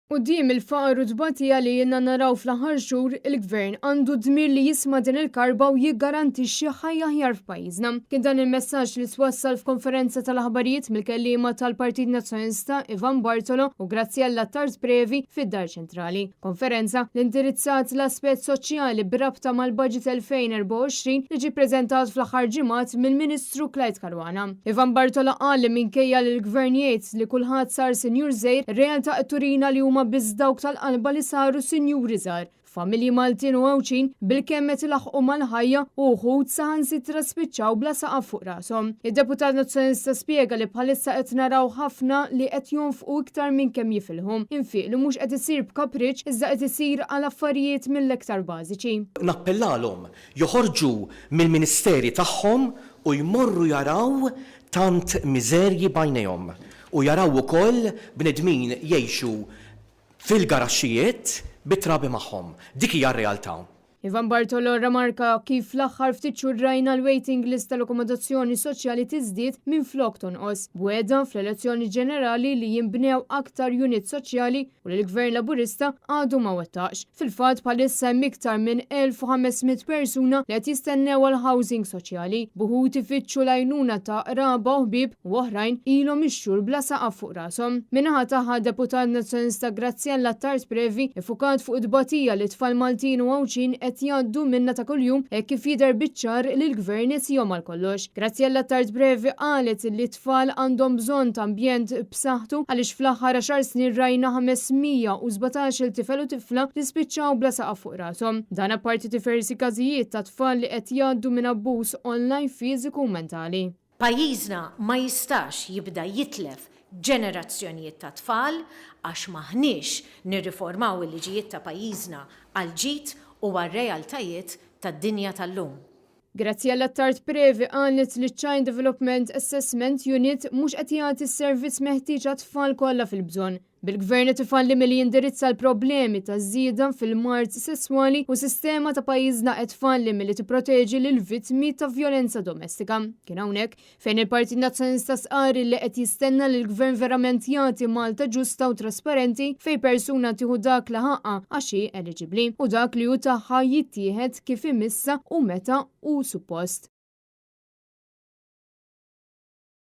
Quddiem il-faqar u t-tbatija li ilna naraw fl-aħħar xhur, il-Gvern għandu d-dmir li jisma' din il-karba u jiggarantixxi ħajja aħjar f'pajjiżna. Kien dan il-messaġġ li twassal f'konferenza tal-aħbarijiet mill-kelliema tal-Partit Nazzjonalista Ivan Bartolo u Graziella Attard Previ fid-Dar Ċentrali. Konferenza li indirizzat l-aspett soċjali b'rabta mal-Budget 2024 li ġie ppreżentat fl-aħħar ġimgħat mill-Ministru Clyde Caruana. Ivan Bartolo qal li minkejja li l-Gvern jgħid li kulħadd sar sinjur żgħir, ir-realtà qed turina li huma biss dawk tal-qalba li saru sinjuri żgħar. Familji Maltin u Għawdxin bilkemm qed ilaħħqu mal-ħajja u wħud saħansitra spiċċaw bla saqaf fuq rashom. Id-deputat Nazzjonalista spjega li bħalissa qed naraw ħafna li qed jonfqu iktar minn kemm jifilħu. Infiq li mhux qed isir b'kapriċċ iżda qed isir għal affarijiet mill-iktar bażiċi. Nappellalhom joħorġu mill-ministeri tagħhom u jmorru jaraw tant miżerji b'għajnejhom u jaraw ukoll bnedmin jgħixu fil-garaxxijiet bit-trabi magħhom. Dik hija r-realtà. Ivan Bartolo rremarka kif fl-aħħar ftit xhur rajna l-waiting list tal-akkomodazzjoni soċjali tiżdied minflok tonqos, b'wegħda fl-elezzjoni ġenerali li jinbnew aktar units soċjali u li l-Gvern Laburista għadu ma wettaqx. Fil-fatt bħalissa hemm iktar minn 1,500 persuna li qed jistennew għal housing soċjali, b'uħud ifittxu l-għajnuna ta' qraba u ħbieb u oħrajn ilhom ix-xhur bla saqaf fuq rashom. Min-naħa tagħha d-Deputat Nazzjonalista Graziella Attard Previ iffukat fuq it-tbatija li t-tfal Maltin u Għawdxin qed jgħaddu minnha ta' kuljum hekk kif jidher biċ-ċar li l-Gvern nesihom għal kollox. Graziella Attard Previ qalet li t-tfal għandhom bżonn ta' ambjent b'saħħtu għaliex fl-aħħar għaxar snin rajna 517-il tifel u tifla li spiċċaw bla saqaf fuq rashom. Dan apparti diversi każijiet ta' tfal li qed jgħaddu minn abbuż online fiżiku u mentali. Pajjiżna ma jistax jibda jitlef ġenerazzjonijiet ta' tfal għax m'aħniex nirriformaw il-liġijiet ta' pajjiżna għall-ġid u għar-realtajiet tad-dinja tal-lum. Graziella Attard Previ qalet li ċ-Child Development Assessment Unit mhux qed jagħti s-servizz meħtieġ għat-tfal kollha fil-bżonn. Bil-Gvern qed ifalli milli jindirizza l-problemi taż-żieda fil-mard sesswali u s-sistema ta' pajjiżna qed tfalli milli tipproteġi lill-vittmi ta' vjolenza domestika. Kien hawnhekk Fejn il-Partit Nazzjonalista stqarr li qed jistenna li l-Gvern verament jagħti Malta ġusta u trasparenti fejn persuna tieħu dak li ħaqqha għax hi eliġibbli u dak li hu tagħha jittieħed kif imissha u meta hu suppost.